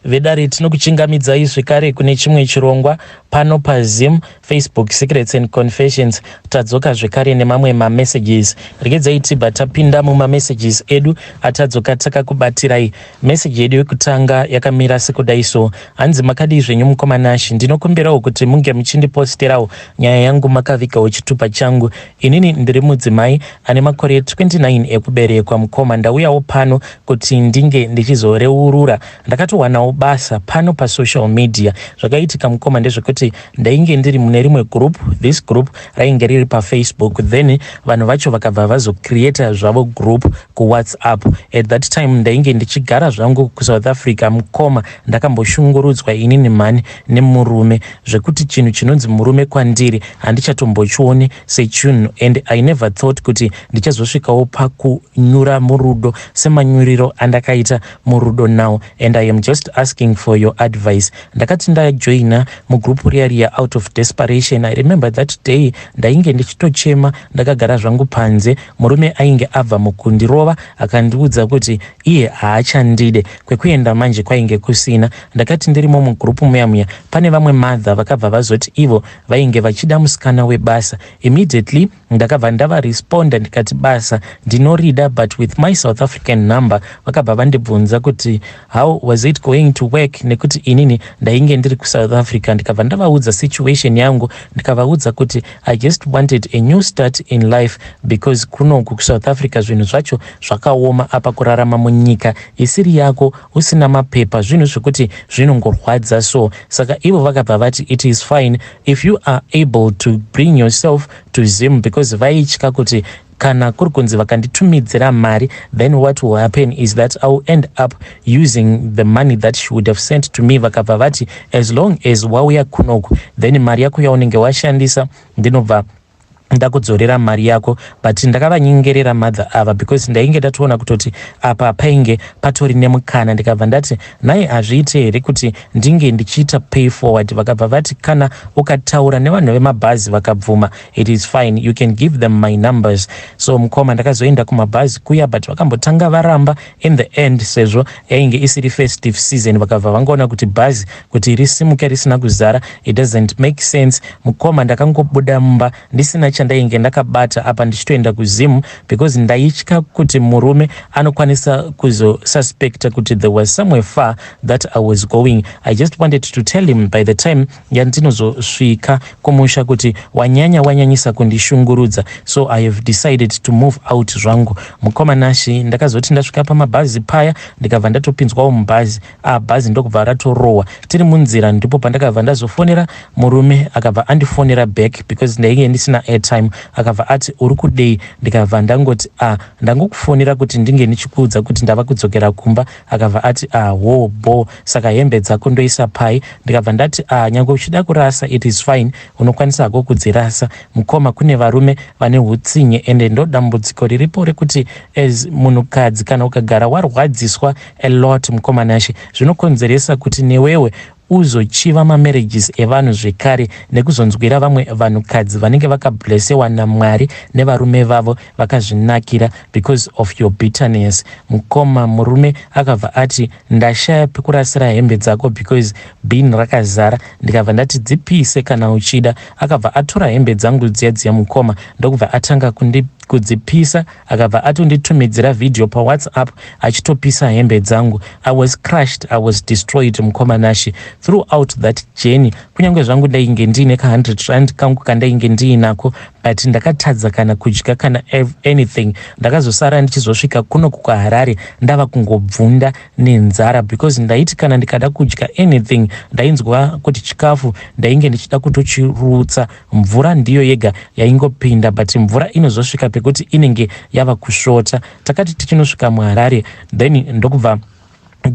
Vedare, tinokuchingamidzai zvekare kune chimwe chirongwa pano paZim Facebook Secrets and Confessions. Tadzoka zvekare nemamwe mamessages. Regedzai tibva tapinda mumamessages edu atadzoka takakubatirai. Meseji yedu yekutanga yakamira sekudai so. Hanzi, "Makadii zvenyu mukoma Nashi? Ndinokumbirawo kuti munge muchindiposterawo nyaya yangu makavigawo chitupa changu. Inini ndiri mudzimai ane makore 29 ekuberekwa. Mukoma, ndauyawo pano kuti ndinge ndichizoreurura. Ndakatowanawo basa pano pasocial media. Zvakaitika mukoma ndezvekuti ndainge ndiri mune rimwe group. This group rainge riri paFacebook, then vanhu vacho vakabva vazocreata zvavo group kuWhatsApp. At that time ndainge ndichigara zvangu kuSouth Africa. Mukoma, ndakamboshungurudzwa inini mhani nemurume, zvekuti chinhu chinonzi murume kwandiri handichatombochioni sechinhu, and I never thought kuti ndichazosvikawo pakunyura murudo semanyuriro andakaita murudo now, and I am just asking for your advice. Ndakati ndajoina mugroup riya riya out of desperation. I remember that day ndainge ndichitochema ndakagara zvangu panze. Murume ainge abva mukundirova, akandiudza kuti iye haachandide. Kwekuenda manje kwainge kusina. Ndakati ndirimo mugroup muya muya, pane vamwe mother vakabva vazoti ivo vainge vachida musikana webasa. Immediately ndakabva ndavaresponda ndikati basa ndinorida, but with my South African number." Vakabva vandibvunza kuti how was it going to work nekuti inini ndainge ndiri kuSouth Africa. Ndikabva ndavaudza situation yangu, ndikavaudza kuti I just wanted a new start in life because kunoku kuSouth Africa zvinhu zvacho zvakaoma. Apa kurarama munyika isiri yako usina mapepa, zvinhu zvekuti zvinongorwadza. So saka ivo vakabva vati it is fine if you are able to bring yourself to Zim, because vaitya kuti kana kuri kunzi vakanditumidzira mari, then what will happen is that I will end up using the money that she would have sent to me. Vakabva vati as long as wauya kunoku, then mari yako yaunenge washandisa ndinobva ndakudzorera mari yako. But ndakavanyengerera mother ava because ndainge ndatoona kutoti apa painge patori nemukana. Ndikabva ndati, "Nai, hazviite here kuti ndinge ndichiita pay forward?" Vakabva vati, "Kana ukataura nevanhu vemabhazi vakabvuma, it is fine, you can give them my numbers." So mukoma, ndakazoenda kumabhazi kuya, but vakambotanga varamba. In the end, sezvo yainge isiri festive season, vakabva vangoona kuti bhazi kuti risimuke risina kuzara, it doesn't make sense. Mukoma, ndakangobuda mumba ndisina chandainge ndakabata apa, ndichitoenda kuZimu because ndaitya kuti murume anokwanisa kuzosuspecta kuti there was somewhere far that I was going. I just wanted to tell him by the time yandinozosvika kumusha kuti wanyanya, wanyanyisa kundishungurudza, so I have decided to move out zvangu. Mukoma Nashi, ndakazoti ndasvika pamabhazi paya, ndikabva ndatopinzwawo mubhazi. Bhazi ndokubva ratorohwa. Tiri munzira ndipo pandakabva ndazofonera murume. Akabva andifonera back because ndainge ndisina airtime. Akabva ati, "Uri kudei?" Ndikabva ndangoti, "A, ndangokufonera kuti ndinge ndichikuudza kuti ndava kudzokera kumba." Akabva ati, "A, wo bo, saka hembe dzako ndoisa pai?" Ndikabva ndati, "A, nyange uchida kurasa, it is fine, unokwanisa hako kudzirasa." Mukoma, kune varume vane utsinye, ende ndo dambudziko riripo rekuti as munhukadzi, kana ukagara warwadziswa a lot, mukoma Nashe, zvinokonzeresa kuti newewe uzochiva mamarriages evanhu zvekare, nekuzonzwira vamwe vanhukadzi vanenge vakablessewa naMwari nevarume vavo vakazvinakira because of your bitterness. Mukoma, murume akabva ati, "Ndashaya pekurasira hembe dzako because bin rakazara." Ndikabva ndati, "Dzipise kana uchida." Akabva atora hembe dzangu dziya dziya, mukoma, ndokubva atanga kudzipisa. Akabva atonditumidzira vhidhiyo paWhatsApp achitopisa hembe dzangu. I was crushed, I was destroyed, mukoma Nashi. Throughout that journey, kunyange zvangu ndainge ndiine ka100 rand kangu kandainge ndiinako, but ndakatadza kana kudya kana anything. Ndakazosara ndichizosvika kuno kuHarare ndava kungobvunda nenzara because ndaiti kana ndikada kudya anything, ndainzwa kuti chikafu ndainge ndichida kutochirutsa. Mvura ndiyo yega yaingopinda, but mvura inozosvika pekuti inenge yava kusvota. Takati tichinosvika muHarare, then ndokubva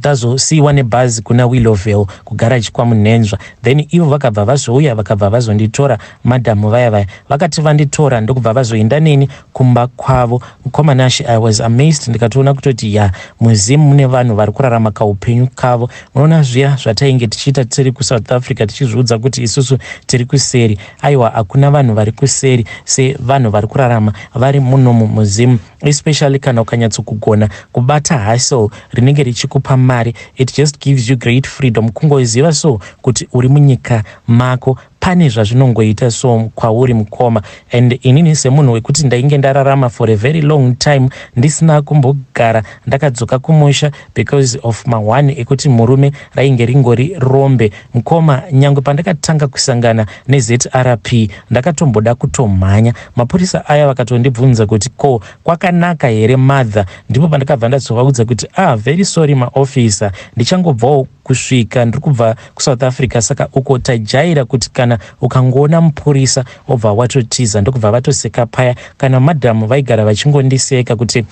tazosiyiwa nebhazi kuna Willowvale, kugaraji kwaMunhenzva. Then ivo vakabva vazouya, vakabva vazonditora. Madhamu vaya vaya vakati vanditora, ndokubva vazoenda neni kumba kwavo. Mukoma Nashi, I was amazed. Ndikatoona kutoti ya, muZimu mune vanhu vari kurarama kaupenyu kavo. Munoona zviya zvatainge tichiita tiri kuSouth Africa, tichizviudza kuti isusu tiri kuseri, aiwa, hakuna vanhu vari kuseri sevanhu vari kurarama vari munomu muZimu, especially kana ukanyatsokugona kubata hustle rinenge richikupa. mari. It just gives you great freedom kungoziva so kuti uri munyika mako. Pane zvazvinongoita so kwauri, mukoma. And inini semunhu wekuti ndainge ndararama for a very long time ndisina kumbogara ndakadzoka kumusha because of mahwani ekuti murume rainge ringori rombe, mukoma, nyange pandakatanga kusangana neZRP ndakatomboda kutomhanya. Mapurisa aya vakatondibvunza kuti, "Ko kwakanaka here, mother?" Ndipo pandakabva ndazovaudza kuti, "Ah, very sorry, maofisa, ndichangobvawo kusvika, ndiri kubva kuSouth Africa, saka uko tajaira kuti kana ukangoona mupurisa wobva watotiza." Ndokubva vatoseka paya. Kana madhamu vaigara vachingondiseka kuti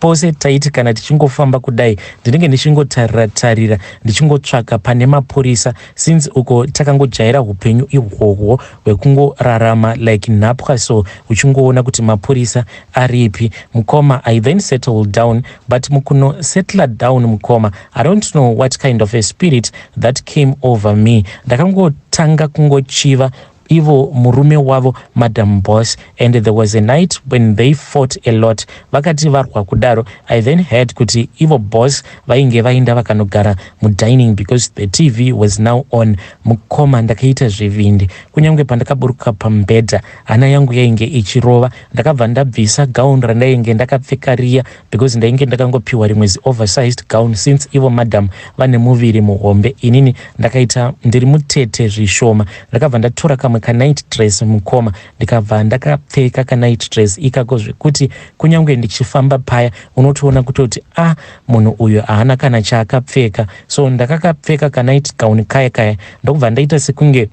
pose taiti kana tichingofamba kudai ndinenge ndichingotarira tarira, ndichingotsvaka pane mapurisa, since uko takangojaira upenyu ihwohwo hwekungorarama like nhapwa, so uchingoona kuti mapurisa aripi. Mukoma, I then settled down, but mukunosettla down, mukoma, I don't know what kind of a spirit that came over me. Ndakangotanga kungochiva ivo murume wavo, Madam Boss. And there was a night when they fought a lot. Vakati varwa kudaro, I then heard kuti ivo boss vainge vaenda vakanogara mudining because the TV was now on. Mukoma, ndakaita zvivindi. Kunyange pandakaburuka pamubhedha, hana yangu yainge ichirova. Ndakabva ndabvisa gown randainge ndakapfeka riya, because ndainge ndakangopiwa rimwe zioversized gown, since ivo madam vane muviri muhombe, inini ndakaita ndiri mutete zvishoma. Ndakabva ndatora kamwe kanight dress, mukoma, ndikabva ndakapfeka kanight dress ikako, zvekuti kunyange ndichifamba paya unotoona kutoti, a ah, munhu uyu haana kana chaakapfeka. So ndakakapfeka kanight gown kaya kaya, ndokubva ndaita sekunge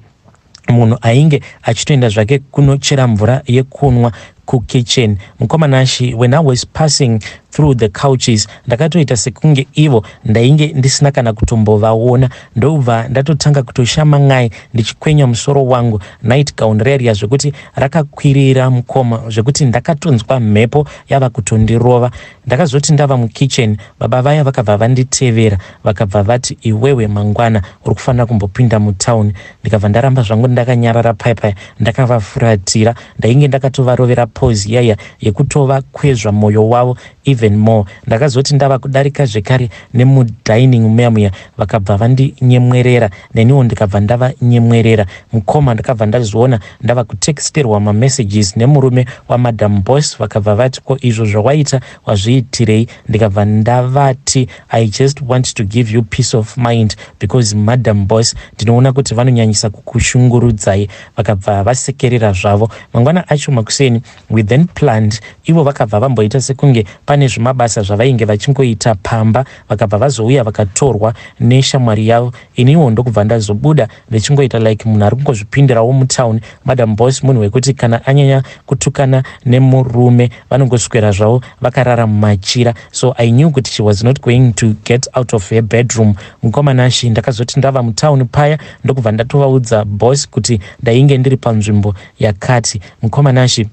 munhu ainge achitoenda zvake kunochera mvura yekunwa kukitchen. Mukoma Nashi, when I was passing through the couches, ndakatoita sekunge ivo ndainge ndisina kana kutombovaona. Ndobva ndatotanga kutoshama ngai ndichikwenya musoro wangu. Night gown riya zvekuti rakakwirira, mukoma, zvekuti ndakatonzwa mhepo yava kutondirova. Ndakazoti ndava mukitchen, baba vaya vakabva vanditevera, vakabva vati, "Iwewe, mangwana uri kufanira kumbopinda mutauni." Ndikabva ndaramba zvangu ndakanyarara paipai, ndakavafuratira. Ndainge ndakatovarovera pose yaya yekutovakwezva mwoyo wavo even more. Ndakazoti ndava kudarika zvekare nemudining muya muya, vakabva vandinyemwerera, neniwo ndikabva ndavanyemwerera. Mukoma, ndakabva ndazoona ndava kutexterwa mamessages nemurume waMadam Boss. Vakabva vati, "Ko izvo zvawaita wazviitirei?" Ndikabva ndavati, "I just want to give you peace of mind because Madam Boss ndinoona kuti vanonyanyisa kukushungurudzai." Vakabva vasekerera zvavo. Mangwana acho makuseni, we then planned. Ivo vakabva vamboita sekunge pane zvimabasa zvavainge vachingoita pamba, vakabva vazouya vakatorwa neshamwari yavo. Iniwo ndokubva ndazobuda ndichingoita like munhu ari kungozvipindirawo mutown. Madam Boss munhu wekuti kana anyanya kutukana nemurume vanongoswera zvavo vakarara mumachira, so I knew kuti she was not going to get out of her bedroom. Mukoma Nashi, ndakazoti ndava mutown paya, ndokubva ndatovaudza boss kuti ndainge ndiri panzvimbo yakati. Mukoma Nashi,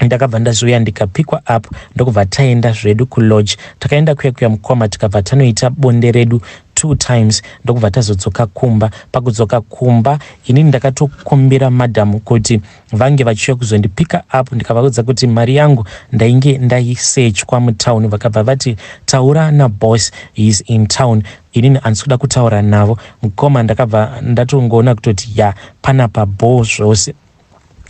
ndakabva ndazouya ndikapikwa up, ndokubva taenda zvedu kulodge. Takaenda kuya kuya, mukoma, tikabva tanoita bonde redu two times, ndokubva tazodzoka kumba. Pakudzoka kumba, inini ndakatokumbira madhamu kuti vange vachiuya kuzondipika up. Ndikavaudza kuti mari yangu ndainge ndaisechwa mutauni. Vakabva vati, "Taura naboss, is in town, inini handisi kuda kutaura navo." Mukoma, ndakabva ndatongoona kutoti ya, panapa bho zvose.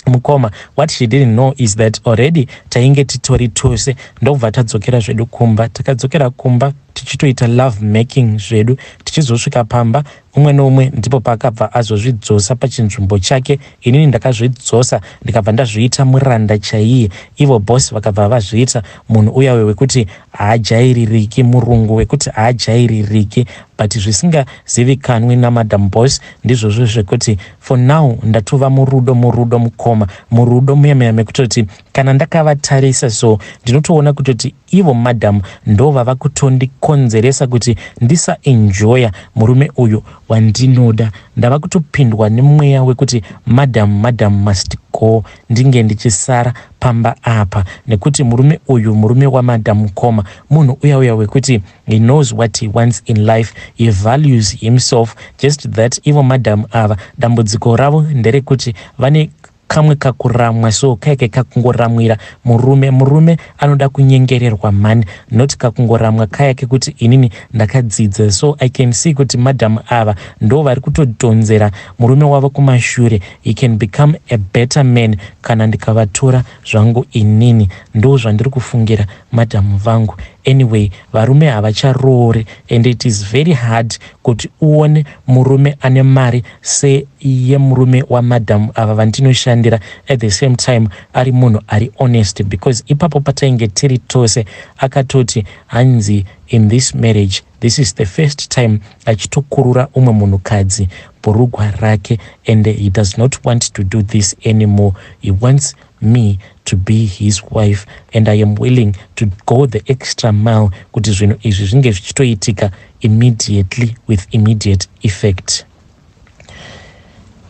Mukoma, what she didn't know is that already tainge titori tose. Ndokubva tadzokera zvedu kumba. Takadzokera kumba tichitoita love making zvedu. Tichizosvika pamba, umwe neumwe ndipo paakabva azozvidzosa pachinzvimbo chake. Inini ndakazvidzosa, ndikabva ndazviita muranda chaiye. Ivo boss vakabva vazviita munhu uyawe wekuti haajaiririki, murungu wekuti haajaiririki. But zvisingazivikanwi naMadam Boss ndizvozvo zvekuti for now ndatova murudo, murudo, mukoma, murudo muya muya mekutoti kana ndakavatarisa so ndinotoona kutoti ivo madam ndo vava kutondikonzeresa kuti ndisaenjoya murume uyu wandinoda. Ndava kutopindwa nemweya wekuti madam, madam must go, ndinge ndichisara pamba apa, nekuti murume uyu, murume wamadam koma, munhu uya uya wekuti he knows what he wants in life, he values himself. Just that ivo madam ava dambudziko ravo nderekuti vane Kamwe kakuramwa so kaike kakungoramwira murume. Murume anoda kunyengererwa mhani, not kakungoramwa kaya kekuti inini ndakadzidza. So I can see kuti madam ava ndo vari kutodhonzera murume wavo kumashure. He can become a better man kana ndikavatora zvangu inini. Ndo zvandiri kufungira madhamu vangu. Anyway, varume havacharoore and it is very hard kuti uone murume ane mari seyemurume wamadhamu ava vandinoshandira, at the same time ari munhu ari honest, because ipapo patainge tiri tose akatoti hanzi in this marriage, this is the first time achitokurura umwe munhukadzi bhurugwa rake and he does not want to do this anymore. He wants me to be his wife and I am willing to go the extra mile kuti zvinhu izvi zvinge zvichitoitika immediately, with immediate effect.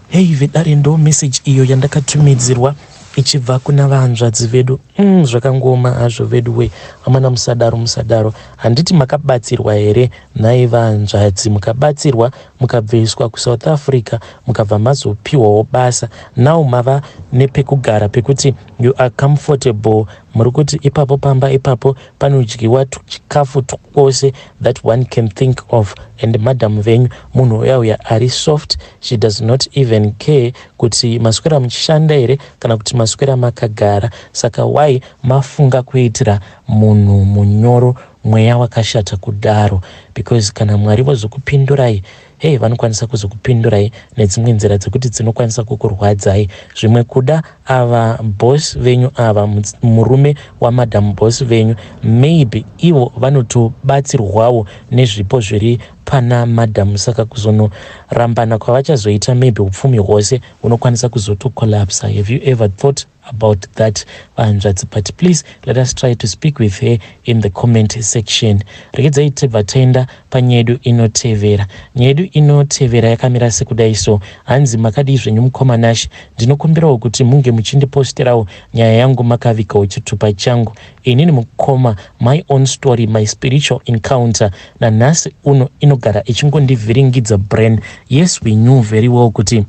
Hei vedare, ndo message iyo yandakatumidzirwa ichibva kuna vahanzvadzi vedu. Zvakangoma hazvo vedu we. Amana, musadaro, musadaro. Handiti makabatsirwa here nhai vahanzvadzi? Mukabatsirwa, mukabviswa kuSouth Africa, mukabva mazopiwawo basa. Now mava nepekugara pekuti you are comfortable. Muri kuti ipapo pamba ipapo panodyiwa chikafu twose that one can think of, and madam venyu munhu uya uya ari soft. She does not even care kuti maswera muchishanda here kana kuti maswera makagara. Saka why mafunga kuitira munhu munyoro mweya wakashata kudaro? Because kana Mwari vozokupindurai, hei, vanokwanisa kuzokupindurai nedzimwe nzira dzekuti dzinokwanisa kukurwadzai. Zvimwe kuda ava boss venyu ava, murume wamadam boss venyu, maybe ivo vanotobatsirwawo nezvipo zviri pana madam. Saka kuzonorambana kwavachazoita, maybe upfumi hwose hunokwanisa kuzotocollapsa. Have you ever thought about that, vahanzvadzi? But please let us try to speak with her in the comment section. Regedzai tibva taenda panyaya yedu inotevera. Nyaya yedu inotevera yakamira sekudai so. Hanzi, "Makadii zvenyu mukoma Nash? Ndinokumbirawo kuti munge muchindiposterawo nyaya yangu makavigawo chitupa changu. Inini mukoma, my own story, my spiritual encounter, nanhasi uno inogara ichingondivhiringidza brain. Yes, we knew very well kuti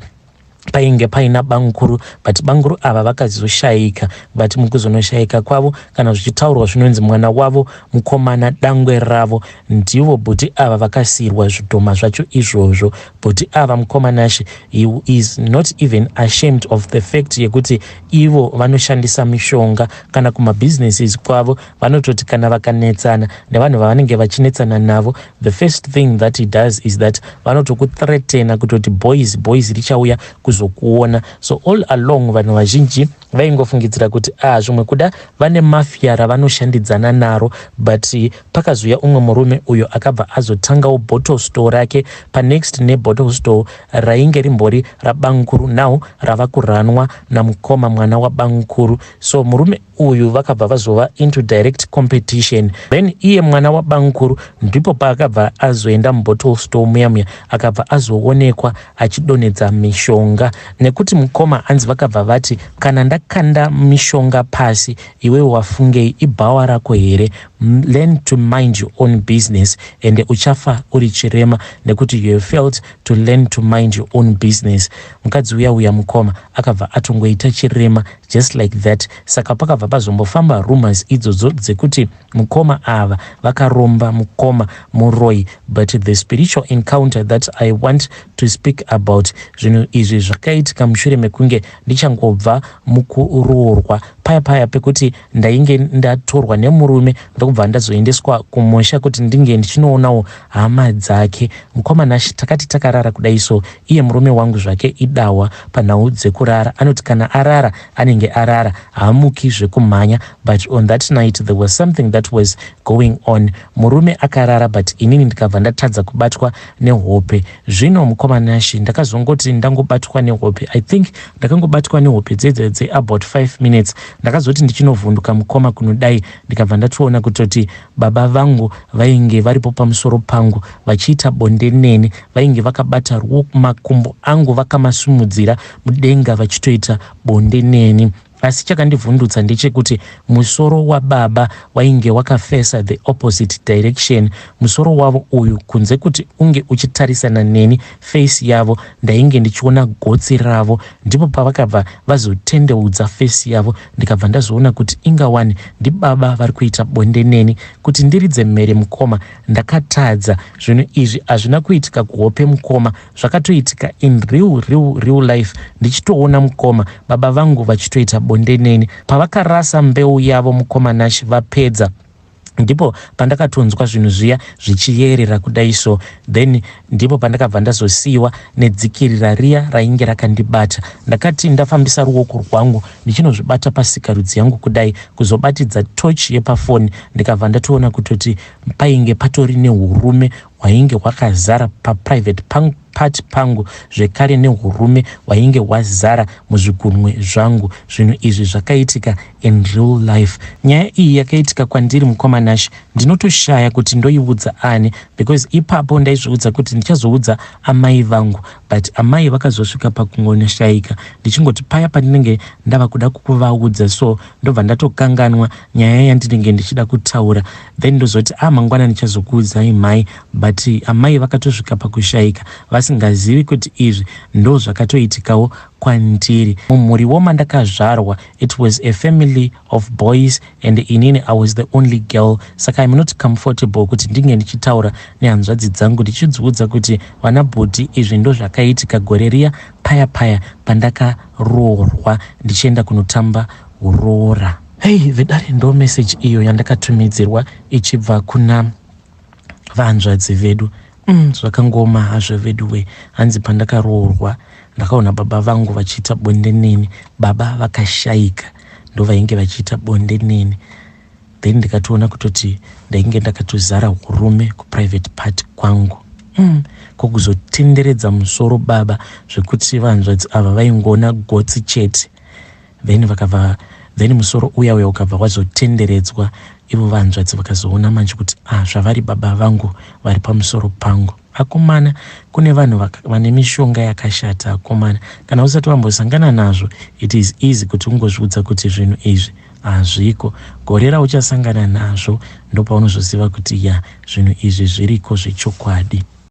painge paina banguru, but banguru ava vakazoshayika. But mukuzonoshayika kwavo, kana zvichitaurwa zvinonzi mwana wavo mukomana, dangwe ravo, ndivo bhuti ava vakasiyirwa zvidhoma zvacho izvozvo. Bhuti ava, mukoma Nash, he is not even ashamed of the fact yekuti ivo vanoshandisa mishonga. Kana kumabusinesses kwavo, vanototi kana vakanetsana nevanhu vavanenge vachinetsana navo, the first thing that he does is that vanotokuthreatena kutoti boys, boys richauya kuzokuona. So all along vanhu vazhinji vaingofungidzira kuti ah, zvimwe kuda vane mafia ravanoshandidzana naro. But pakazouya umwe murume uyo akabva azotangawo bottle store rake panext nebottle store rainge rimbori rabanguru, now rava kuranwa namukoma mwana wabanguru. So murume uyu vakabva vazova into direct competition. Then iye mwana wabanguru ndipo paakabva azoenda mubottle store muya muya, akabva azoonekwa achidonhedza mishonga, nekuti mukoma anzi vakabva vati, 'Kana ndakanda mishonga pasi, iwewe wafungei? Ibhawa rako here? Learn to mind your own business and uchafa uri chirema nekuti you have failed to learn to mind your own business.' Mukadzi uya uya, mukoma, akabva atongoita chirema just like that. Saka pakabva pazombofamba rumors idzodzo dzekuti mukoma ava vakaromba, mukoma muroi. But the spiritual encounter that I want to speak about, zvinhu izvi zvakaitika mushure mekunge ndichangobva mukuroorwa, paya paya pekuti ndainge ndatorwa nemurume, ndokubva ndazoendeswa kumusha kuti ndinge ndichinoonawo hama dzake. Mukoma Nash, takati takarara kudai so, iye murume wangu zvake idawa panhau dzekurara. Anoti kana arara, anenge arara, haamuki zvekumhanya. But on that night there was something that was going on. Murume akarara, but inini ndikabva ndatadza kubatwa nehope. Zvino mukoma Nash, ndakazongoti ndangobatwa nehope, I think ndakangobatwa nehope dzedze dzeabout 5 minutes. Ndakazoti ndichinovhunduka, mukoma, kunodai, ndikabva ndatoona kutoti baba vangu vainge varipo pamusoro pangu vachiita bonde neni. Vainge vakabata makumbo angu, vakamasumudzira mudenga, vachitoita bonde neni. Asi chakandivhundutsa ndechekuti musoro wababa wainge wakafesa the opposite direction. Musoro wavo uyu kunze kuti unge uchitarisana neni face yavo ndainge ndichiona gotsi ravo. Ndipo pavakabva vazotendeudza face yavo ndikabva ndazoona kuti inga wani ndibaba vari kuita bonde neni. Kuti ndiridze mhere mukoma ndakatadza. Zvinhu izvi hazvina kuitika kuhope mukoma zvakatoitika in real real real life ndichitoona mukoma baba vangu vachitoita bonde neni. Pavakarasa mbeu yavo mukoma Nash vapedza ndipo pandakatonzwa zvinhu zviya zvichiyerera kudai so then ndipo pandakabva ndazosiyiwa nedzikirira riya rainge rakandibata. Ndakati ndafambisa ruoko rwangu ndichinozvibata pasikarudzi yangu kudai kuzobatidza torch yepafoni ndikabva ndatoona kutoti painge patori nehurume hwainge hwakazara paprivate part pangu zvekare nehurume hwainge hwazara muzvigunwe zvangu. Zvinhu izvi zvakaitika in real life. Nyaya iyi yakaitika kwandiri mukoma Nash ndinotoshaya kuti ndoiudza ani because ipapo ndaizviudza kuti ndichazoudza amai vangu but amai vakazosvika pakungonoshaika ndichingoti paya pandinenge ndava kuda kuvaudza so ndobva ndatokanganwa nyaya yandinenge ndichida kutaura then ndozoti a ah, mangwana ndichazokuudzai mhai but amai vakatosvika pakushaika vasingazivi kuti izvi ndo zvakatoitikawo kwandiri. Mumhuriwo mandakazvarwa it was a family of boys and inini I was the only girl saka I'm not comfortable kuti ndinge ndichitaura nehanzvadzi dzangu ndichidziudza kuti vana bhuti izvi ndozvakaitika gore riya paya paya pandakaroorwa ndichienda kunotamba huroora. Hey vedare ndo message iyo yandakatumidzirwa ichibva kuna vahanzvadzi vedu. Zvakangooma hazvo veduwe hanzi pandakaroorwa ndakaona baba vangu vachiita bonde neni baba vakashaika ndovainge vachiita bonde neni then ndikatoona kutoti ndainge ndakatozara hurume kuprivate part kwangu ko kuzotenderedza musoro baba zvekuti vahanzvadzi ava vaingoona gotsi chete Then vakabva then musoro uya uya ukabva wazotenderedzwa ivo vanzvadzi vakazoona manje kuti ah zvavari baba vangu vari pamusoro pangu. Akomana kune vanhu vane mishonga yakashata akomana kana usati wambosangana nazvo it is easy kuti ungozviudza kuti zvinhu izvi hazviko. Gore rauchasangana nazvo ndopaunozoziva kuti ya zvinhu izvi zviriko zvechokwadi.